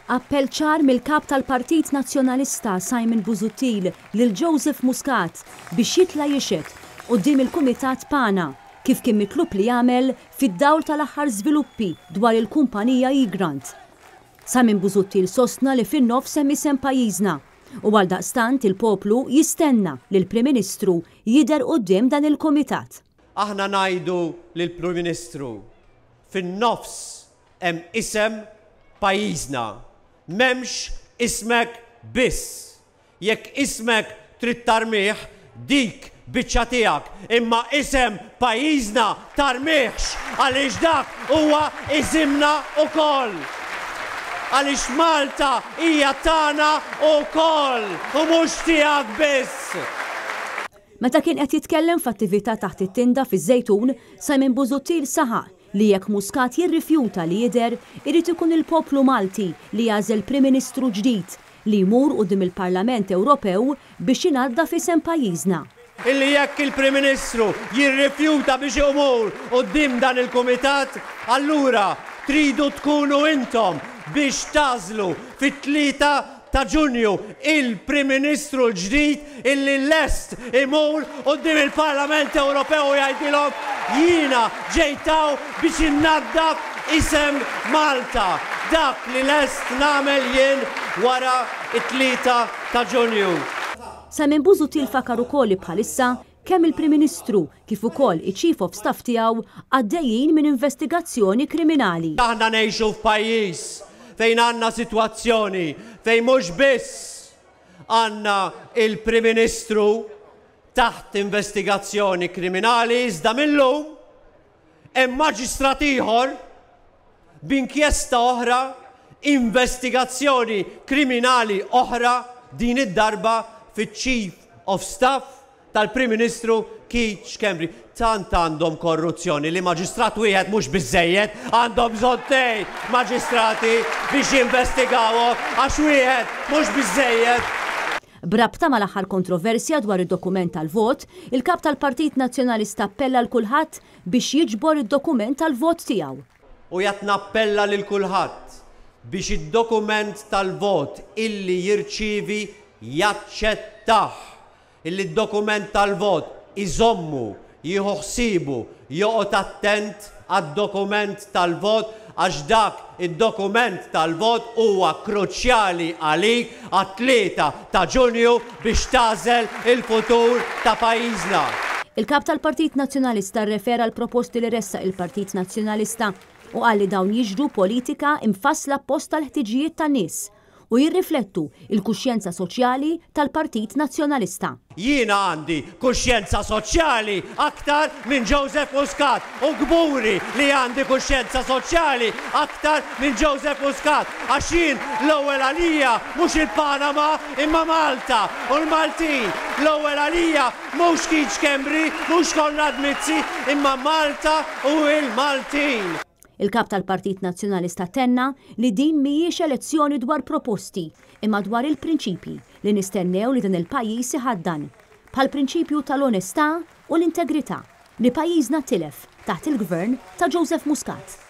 Appell ċar mill-Kap tal-Partit Nazzjonalista Simon Busuttil lil Joseph Muscat biex jitla' jixhed quddiem il-Kumitat PANA kif kien mitlub li jagħmel fid-dawl tal-aħħar żviluppi dwar il-kumpanija Egrant. Simon Busuttil sostna li fin-nofs hemm isem pajjiżna u għaldaqstant il-poplu jistenna li l-Prim Ministru jidher quddiem dan il-Kumitat. Aħna ngħidu lill-Prim Ministru, fin-nofs hemm isem pajjiżna, m'hemmx ismek biss. Jekk ismek trid tarmih, dik biċċa tiegħek, imma isem pajjiżna tarmihx għaliex dak huwa isimna wkoll. Għaliex Malta hija tagħna wkoll u mhux tiegħek biss. Meta kien qed jitkellem f'attività taħt it-tinda fiż-Żejtun, Simon Busuttil saħaq li jekk Muscat jirrifjuta li jidher, irid ikun il-poplu Malti li jagħżel Prim Ministru ġdid li jmur quddiem il-Parlament Ewropew biex inaddaf isem pajjiżna. Illi jekk il-Prim Ministru jirrifjuta biex imur quddiem dan il-Kumitat, allura tridu tkunu intom biex tagħżlu fit-3 ta' Ġunju il-Prim Ministru l-ġdid illi lest imur quddiem il-Parlament Ewropew u jgħidilhom jiena ġejt hawn biex innaddaf isem Malta. Dak li lest nagħmel jien wara t-3 ta' Ġunju. Simon Busuttil fakar ukoll li bħalissa kemm il-Prim Ministru kif ukoll iċ-Chief of Staff tiegħu għaddejjin minn investigazzjoni kriminali. Aħna ngħixu f'pajjiż fejn għandna sitwazzjoni fejn mhux biss għandna il-Prim Ministru taħt investigazzjoni kriminali iżda mil-lum hemm maġistrat ieħor b'inkjesta oħra, investigazzjoni kriminali oħra din id-darba fiċ-Chief of Staff tal-Prim Ministru Keith Schembri. Tant għandhom korruzzjoni li maġistrat wieħed mhux biżżejjed, għandhom bżonn tnejn maġistrati biex jinvestigawhom għax wieħed mhux biżżejjed. B'rabta mal-aħħar kontroversja dwar id-dokument tal-vot, il-Kap tal-Partit Nazzjonalista appella 'l kulħadd biex jiġbor id-dokument tal-vot tiegħu. U jgħad nappella lil kulħadd biex id-dokument tal-vot illi jirċievi jaċċettah. Illi d-dokument tal-vot iżommu, jieħu ħsiebu, joqgħod attent għad-dokument tal-vot għax dak id-dokument tal-vot huwa kruċjali għalik għat-3 ta' Ġunju biex tagħżel il-futur ta' pajjiżna. Il-Kap tal-Partit Nazzjonalista rrefera għall-proposti li ressaq il-Partit Nazzjonalista u qal li dawn jixhdu politika imfassla apposta għall-ħtiġijiet tan-nies u jirriflettu l-kuxjenza soċjali tal-Partit Nazzjonalista. Jiena għandi kuxjenza soċjali aktar minn Joseph Muscat u kburi li għandi kuxjenza soċjali aktar minn Joseph Muscat għax jien l-ewwel għalija mhux il-Panama imma Malta u l-Maltin. L-ewwel għalija mhux Keith Schembri, mhux Konrad Mizzi imma Malta u l-Maltin. Il-Kap tal-Partit Nazzjonalista tenna li din mhijiex elezzjoni dwar proposti imma dwar il-prinċipji li nistennew li dan il-pajjiż iħaddan, bħall-prinċipju tal-onestà u l-integrità li pajjiżna tilef taħt il-Gvern ta' Joseph Muscat.